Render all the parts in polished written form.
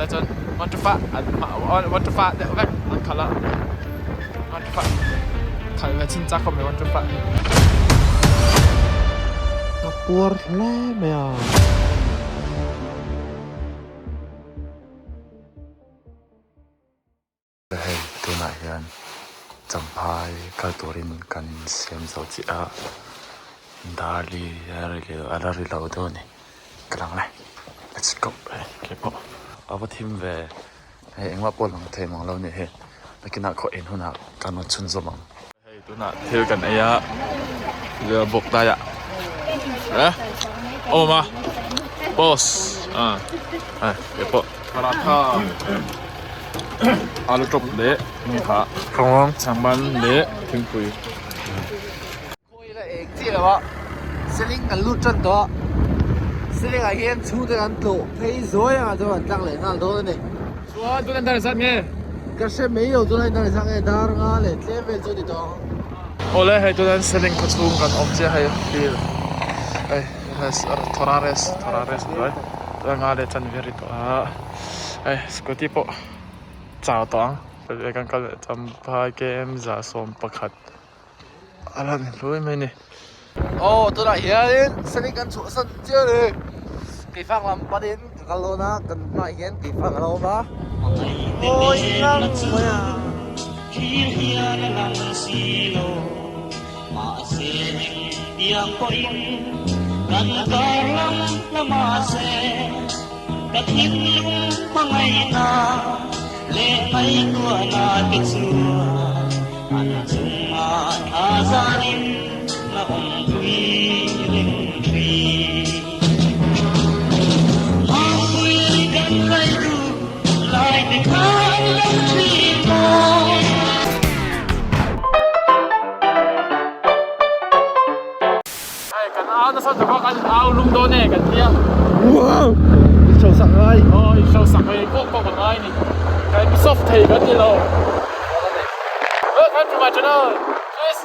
Tai chuan waterfall an waterfall deuh vek an khalh a waterfall khalh ve chin chak khawp mai waterfall. Ka puar hle mai a. Hei tunah hian champhai kal turin kan insiam zo chiah a dar hi a ri a la ri lo deuh a ni ka lang e let's go hei keipawh a va thim ve hei engmah pawh lang thei mang lo a ni hei nakinah khaw en hunah kan rawn chhunzawm ang. Hei tunah thil kan ei a bawk daiah eh awm a boss ah hei keipawh paratha alu chop leh ngha changban leh thingpui. Khawi la eng chiah lo a ceiling kan lut tan tawh a ceiling ah hian chhungte kan tlawh phei zuai anga chuan kan tlang leh nghal dawn a ni. Chuan tunah dar zat nge? Ka hre mai lo tunah dar zat nge dar nga leh tlem vel chu a ni tawh ang. Awle hei tunah ceiling khaw chhung kan awm chiah hei field hei Thorares Thorares hnuai dar nga leh chanve a ri tawh a hei scooty pawh chau tawh ang kan kal leh champhai km 111. A la ni hlui mai ni. Aw tunah hianin seni kan chhuahsan chiah a ni. Keifang lam panin ka kal dawn a, kan hmaah hian keifang a lo awm a. Awi ngang mai a. Hei kan au nasa tak a kan au lum dawn e kan tia. Wow! I hro sak ngai. Aw i hro sak ngai pawh pawh ka ngai ni. Kan soft thei kan ni lo. Welcome to my channel. Please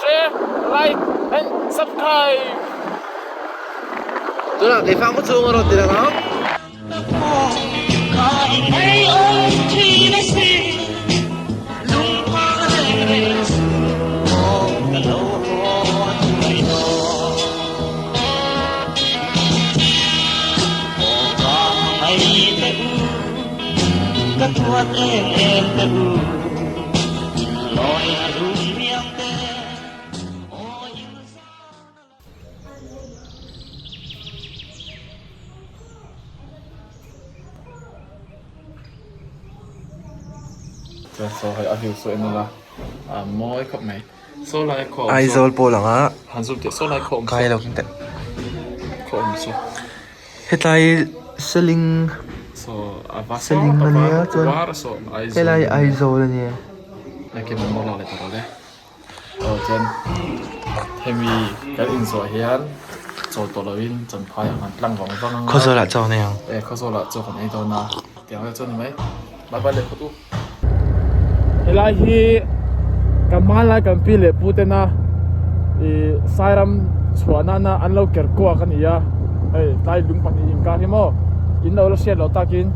share, like and subscribe. Tunah keifang ka chung a rawn ti lang ang. Chuan saw hei a view saw en ila a mawi khawp mai saw lai khaw awm saw Aizawl pawh lang a han zoom teh saw lai khaw awm kai lo teh khaw awm saw hetlai seling saw a va seling saw ania chuan var saw Aizawl helai Aizawl ania engkim an lo lak leh ta rawh le. Aw chuan hemi kan inzawh hian chawl tawh loin champhai ah kan tlang vang vang ang a. Khawzawl ah chaw kan ei ang. E khawzawl ah chaw kan ei dawn a tiang vel chuan ni mai bye bye leh phawt u. Helai hi kan hmanlai kan pi leh pu tena ih Sairam chhuah nana an lo ker kuak a ni a hei tlai lung pahnih inkar hi maw in lo la hriat loh takin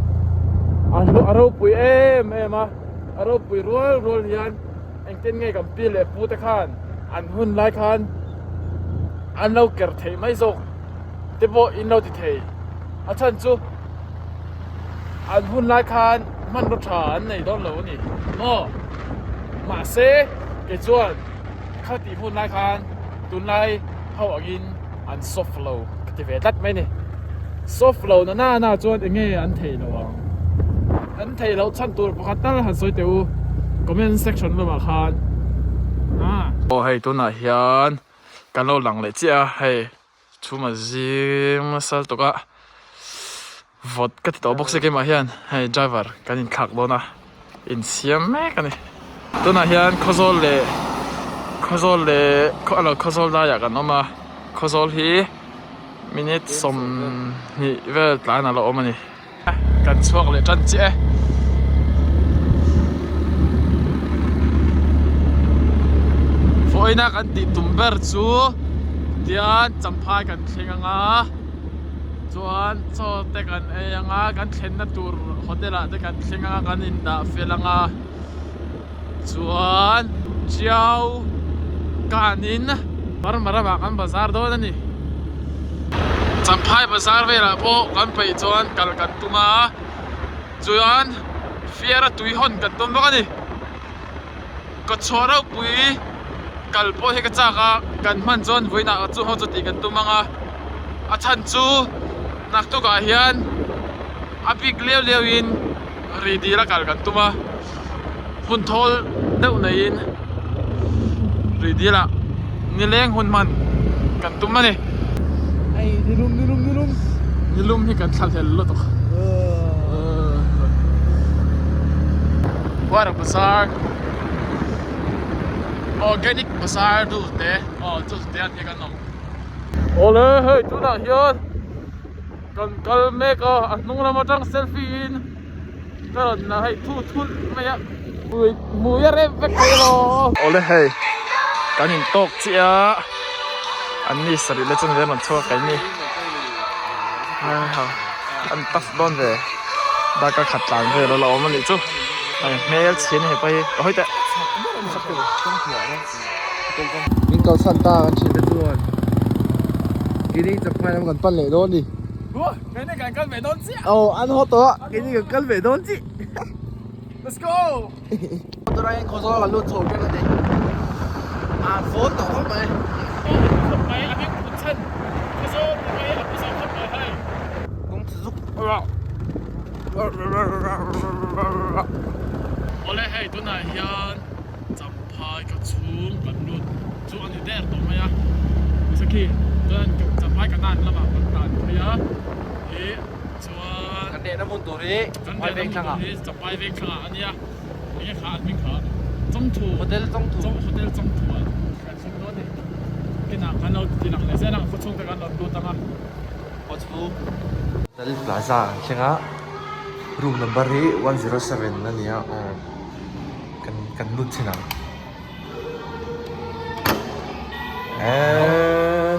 a a ropui em em a a ropui rual rual hian. Engtin nge kan pi leh pu te khan an hun lai khan an lo ker theih mai zawk te pawh in lo ti thei. A chhan chu an hun lai khan hmanraw tha an nei dawn lo a ni maw? Mahse kei chuan khatih hun lai khan tunlai ho angin an soft lo ka ti ve tlat mai a ni. Soft lo na na na chuan eng nge an theih loh ang? An theih loh chhan tur pakhat tal han sawi teh u comment section lamah khan ah. Aw hei tunah hian kan lo lang leh chiah a hei chhuma zing nasa lutuk a vawt ka ti tawh bawk si keimah hian hei driver kan inthlak dawn a insiam mek a ni tunah hian khawzawl leh khawzawl leh a lo khawzawl laiah kan awm a khawzawl hi minute 20 vel tlan a lo awm a ni. Kan chhuak leh tan chiah e. Vawiina kan tih tum ber chu tian champhai kan thleng anga. Chuan chaw te kan ei anga kan thlenna tur hotel ah te kan thleng anga kan indah fel anga chuan Tiau kanin Burma ramah kan bazar dawn a ni. Champhai bazar velah pawh kan peih chuan kal kan tum a chuan Fiara tui hawn kan tum bawk a ni. Ka chhuah ropui kal pawh hi ka chak a, kan hman chuan vawiinah ka chu ho chu tih kan tum ang a, a chhan chu naktukah hian a bik liau liau in ri dil a kal kan tum a, hun thawl deuh neiin ri dil ah nileng hun hman kan tum a ni. Hei nilum nilum nilum. Nilum hi kan thlahlel lutuk. What a bazaar Organic bazaar dulte aw dulte an hi kan awm. Awle hei tunah hian kan kal mek a a hnung lam atang selfie in ka rawn la hei thu thulh mai a hmui a rem vek thei lo. Awle hei kan in tawk chiah a an ni sarih leh chuan vel rawn chhuak kai ni an tough dawn ve darkar khat tlan vel a la awm a nih chu hei hmel chhin a hepa hi ka hawi teh. Min kalsan ta kan thian te chuan keini champhai lam kan pan leh dawn a ni. Keini kan kal ve dawn chiah. Aw an haw tawh a keini kan kal ve dawn chiah. Let's go. Tunah hian Khawzawl kan lut chho ṭan a ni. A fawn tawh khawp mai. Khawp mai a hming phut chhan Khawzawl ti mai a pu zo khawp mai hei. Kawng chhe zuk. Awle hei tunah hian Champhai ka chhung kan lut chu a ni der tawh mai a. Sakhi chuan Champhai ka nan lamah kan tan phei a ih chuan Kan dehna hmun tur hi Champhai veng thlangah Champhai veng thlangah a nia enge kha an hming kha Chawngthu Hotel Chawngthu Hotel Chawngthu ah kan thleng dawn a ni. Kinah kan lo ti lang leh zel ang khaw chhung te kan rawn lut ang a. Khaw chhung Hotel Plaza an thleng a room number hi 107 a ni a aw. Kan kan lut chhin ang. Eee.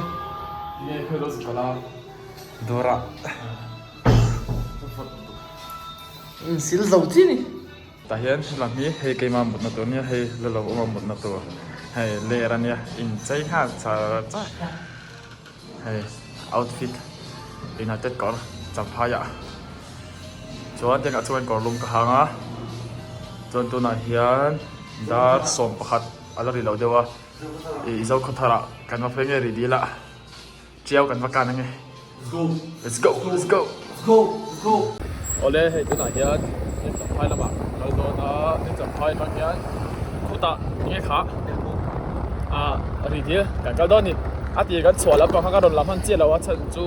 Dawrah. Sil zo chi ni. Tah hian helam hi hei keima mutna tur ania hei la lo awm a mutna tur hei ler ania inchei nghal char char hei outfit united kawr champhai ah chuan tiangah chuan kawr lum ka hang a chuan tunah hian dar 11 a la ri lo deuh a ih zokhawthar ah kan va phei nge ri dil ah Chiau kan va kan ange. Let's go. Let's go. Let's go. Let's go. Awle hei tunah hian ni champhai lamah kal dawn a ni champhai atang hian khutah enge kha ah ri dil kan kal dawn a ni a tir kan chhuah lampang kha ka rawn la hman chiah lo a chhan chu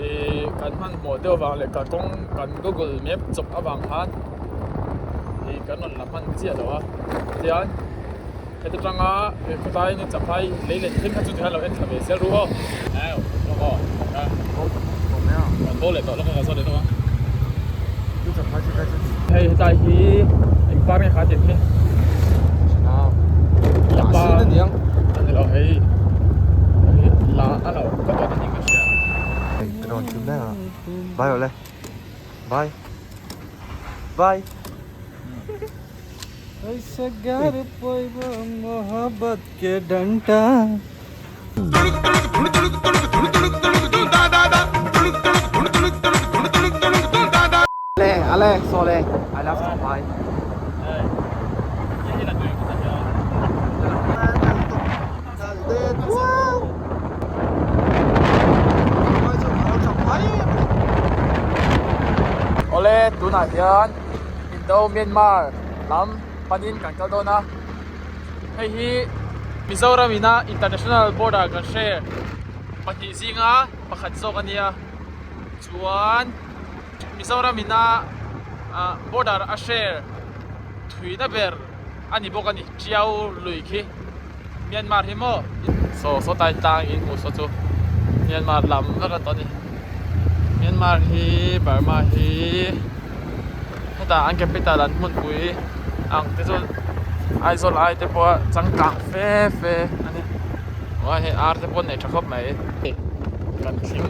ih kan hmanhmawh deuh avang leh ka kawng kan google map chawp avang khan ih kan rawn la hman chiah lo a tihian. Heti tanga khawtlai ni champhai lei leh thil kha chu tihian lo en thla ve zel ru aw. Au lawk aw ka kan bo leh tawh lawk a ka zawt leh lawk a. Hei hetlai hi eng par nge kha tih hi. Lapa a ni lo hei la a lo ka dawt a ni ka hria. Hei ka rawn chhun mek a bye awle bye bye. Ale ale sawle I love Champhai. Awle tunah hian Indo Myanmar lam panin kan kal dawn a hei hi Mizoram ina international border kan hre pahnih zinga pakhat zawk a nia chuan Mizoram ina ah border a hre thuina ber a ni bawk a ni Tiau lui khi Myanmar hi maw saw saw tai tlang in hmuh saw chu Myanmar lam vek a tawh a ni Myanmar hi Burma hi. Hetah an capital an hmunpui ang te chu Aizawl ai te pawh a changkang fe fe a ni aw hei ar te pawh an nei tha khawp mai. Kan thling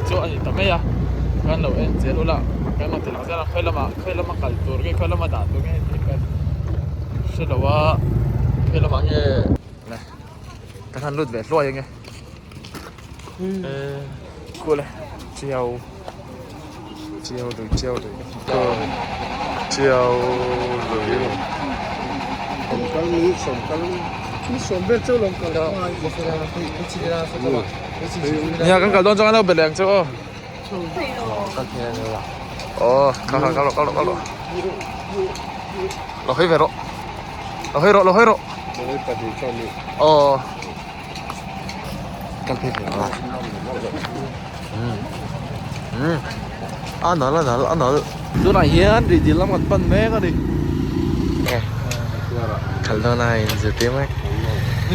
chu a ni ta mai a, kan lo en zel ula, kan rawn ti lang zel a, khawi lama khawi lama kal tur nge khawi lama dah tur nge tih kan hre lo a, khawi lamah nge le kan han lut ve hluai ange eh kul e chiau chiau lui chiau lui chiau lui. Nia kan kal dawn chuan an lo be leh ang che aw. Aw kal kal rawh kal rawh kal rawh. Lo hawi ve rawh. Lo hawi rawh lo hawi rawh. Aw. Kal phei ve rawh. A nal a nal a nal. Tunah hian rihdil lam kan pan mek a ni. Khalh dawn a inzirtir mek. I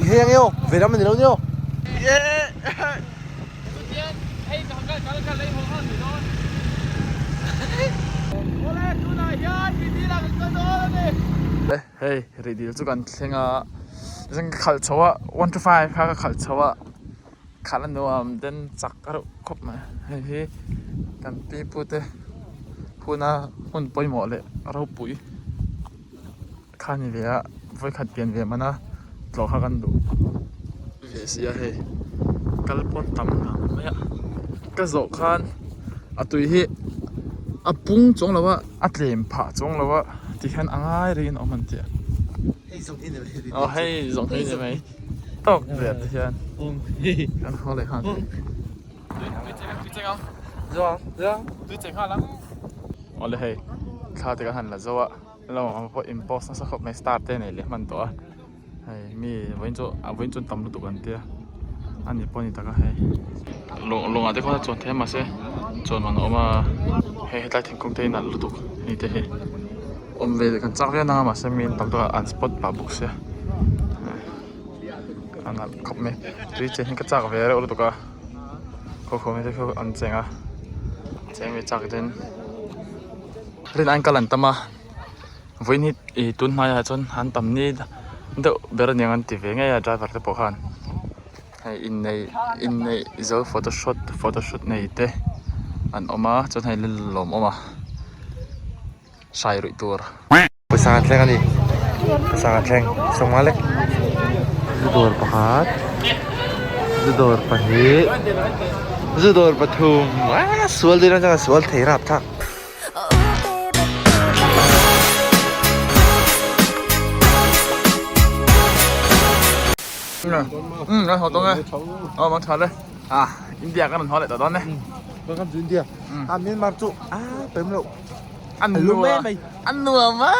hei ang e aw, ve ram a ni lo nia aw. Hei rihdil chu kan thleng a, ka khalh chho a, 125 kha ka khalh chho a. Khalh a nuam den chak reuh khawp mai hei hi kan pi pu te huna hmun pawimawh leh ropui kha ni ve a vawikhat pian ve man a tlawh kha kan duh ve si a hei kal pawn tam ngang mai a ka zawh khan a tui hi a pung chuang lo a a tlem phah chuang lo a tikhian a ngai rengin a awm an ti a aw hei zawng hi ni mai. Tawk ber te hian kan haw leh nghal awle hei thla te kan han la zo a lamah ang pawh in post nasa khawp mai star te nei leh hman tawh a hei mi vawiin chu a vawiin chu an tam lutuk an tia a ni pawh a ni tak a hei lawng lawngah te khawn a chuan thei a mahse chuan man a awm a hei hetlai thingkung te hi nalh lutuk hei te hi. Awm ve kan chak viau nang a mahse mi an tam tawh a an spot pah bawk sia a nalh khawp mai tui chen hi ka chak ve reuh lutuk a khaw khaw te khu an cheng a cheng ve chak ten rin aiin kal an tam a vawiin hi ih tun hnaiah chuan an tam ni deuh ber aniang an ti ve ngei a driver te pawh khan hei inneih inneih zo photoshoot photoshoot nei te an awm a chuan hei lawmawm a. Hrai ruih tur. Pawisa kan thleng a ni. Pawisa kan thleng. Sawmnga lek. Zu dawr pakhat. Zu dawr pahnih. Zu dawr pathum. Aaa sual deuh atanga sual thei rap thlak. Umm kan haw dawn e. Aw mang tha le. Ah India kan rawn haw leh tawh dawn e. Welcome to India. Ah Myanmar chu ah pem loh. An nuam an nuam a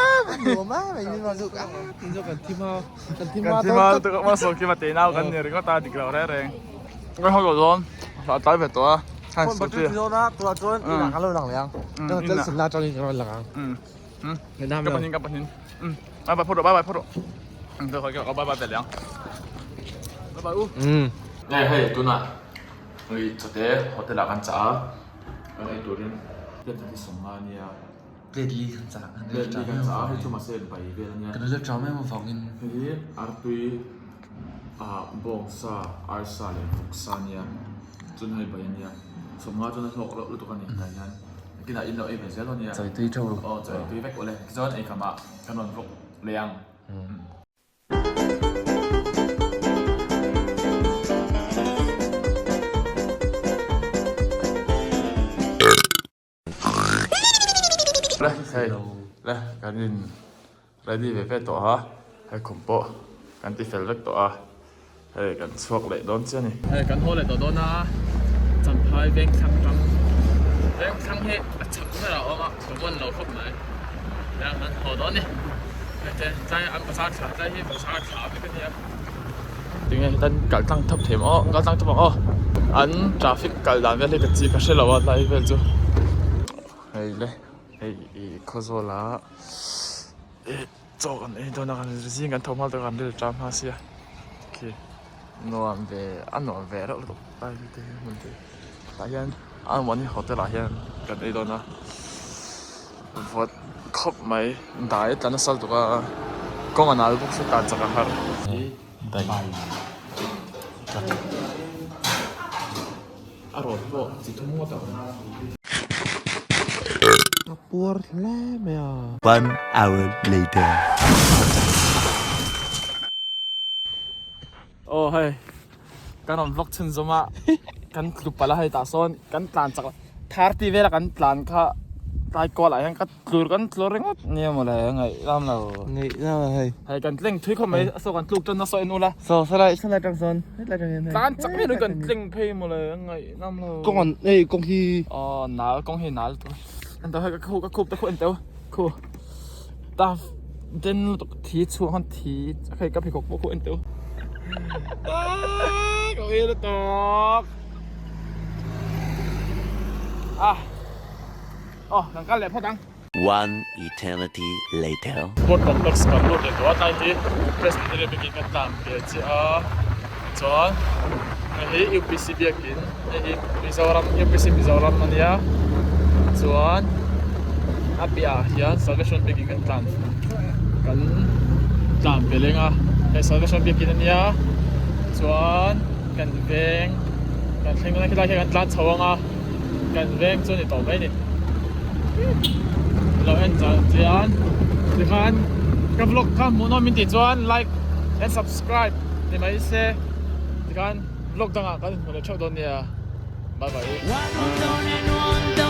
nuam a mai Myanmar chu ah tin chu kan thim a kan thim a kan thim a tu ma so ki ma te nau kan ni ringawt a dik lo reng reng. Kan haw tawh dawn a tlai ve tawh a. Phone battery ti dawn a tunah chuan inah kan lo lang leh ang. Kan tel la atangin kan rawn lang ang. Ka pahin ka pahin. Bye bye phawt rawh bye bye phawt rawh. Bye bye ve leh ang. Bye bye u. Hei hei tunah ui chawte hotel ah kan chah a kan ei turin plate hi sawmnga ania. Plate li kan chah a. Plate li kan chah a hei chu mahse bai vel ania. Kan la chah mai avangin. Hei hi artui ah bawngsa arsa leh vawksa ania chuan hei bai ania sawmnga chuan a hlawk reuh lutuk a ni tah hian. Kinah in lo ei ve zel ania. Chawi tui theuh. Aw chawi tui vek awle tichuan eikham ah kan rawn vawk leh ang. Le hei le kan in ready ve ve tawh a hei khum pawh kan ti fel vek tawh a hei kan chhuak leh dawn chiah a ni. Hei kan haw leh tawh dawn a Champhai veng thlang tang veng thlang hi a chhak ber a awm a ka vawn lo khawp mai tiang kan haw dawn a ni hei te tlai an bazar thla tlai hi bazar thla vek a nia tinge hetan kal tlang thap thei maw kal tlang thap ang aw an traffic kal dan vel hi ka chi ka hre lo a tlai vel chu hei le hei ih khawzawl ah ih chaw kan ei dawn a kan zing kan tho hma tawh a kan ril ṭam hma sia khi nuam ve a nuam ve reuh lutuk tlai te hi hmun te tah hian. Anmahni hotel ah hian kan ei dawn a vawt khawp mai dai a tla nasa lutuk a kawng a nal bawk se tan chak a har. A rawt pawh chi thum ngawt a awm. Ka puar hle mai a. One hour later. Aw hei kan rawn vlog chhun zawm a kan tlu palh a hei tah sawn kan tlan chak 30 vela kan tlan kha tlai kual ah hian ka tlur kan tlur ringawt nia mawle ngaih lam lo ngaih lam a hei hei kan tleng thui khawp mai saw kan tluk tan nasa en ula saw salai salai tang sawn hetlai tang hian hei tlan chak mai kan tleng phei mawle ngaih lam lo kawng an hei kawng hi aw nal kawng hi nal tu an tawh hei ka khu ka khup te khu en teu khu ta den lutuk thi chhuah khan thi hei ka pheikhawk pawh khu en teu ka ui lutuk ah aw kan kal leh phawt ang. One eternity later. Sport complex kan lut leh tawh a tlai hi Presbyterian biakin kan tlan ve chiah a chuan hei hi UPC biakin hei hi Mizoram UPC Mizoram a nia chuan a piahah hian Salvation biakin kan tlan kan tlan ve leng a hei Salvation biakin a nia chuan kan veng kan thleng dawn a khilai hian kan tlan chho ang a. Kan veng chu a ni tawh mai ni. Lo en chah chian tikhan ka vlog kha hmuhnawm min tih chuan like and subscribe ni mai se tikhan vlog dangah kan inhmu leh theuh dawn nia. Bye bye.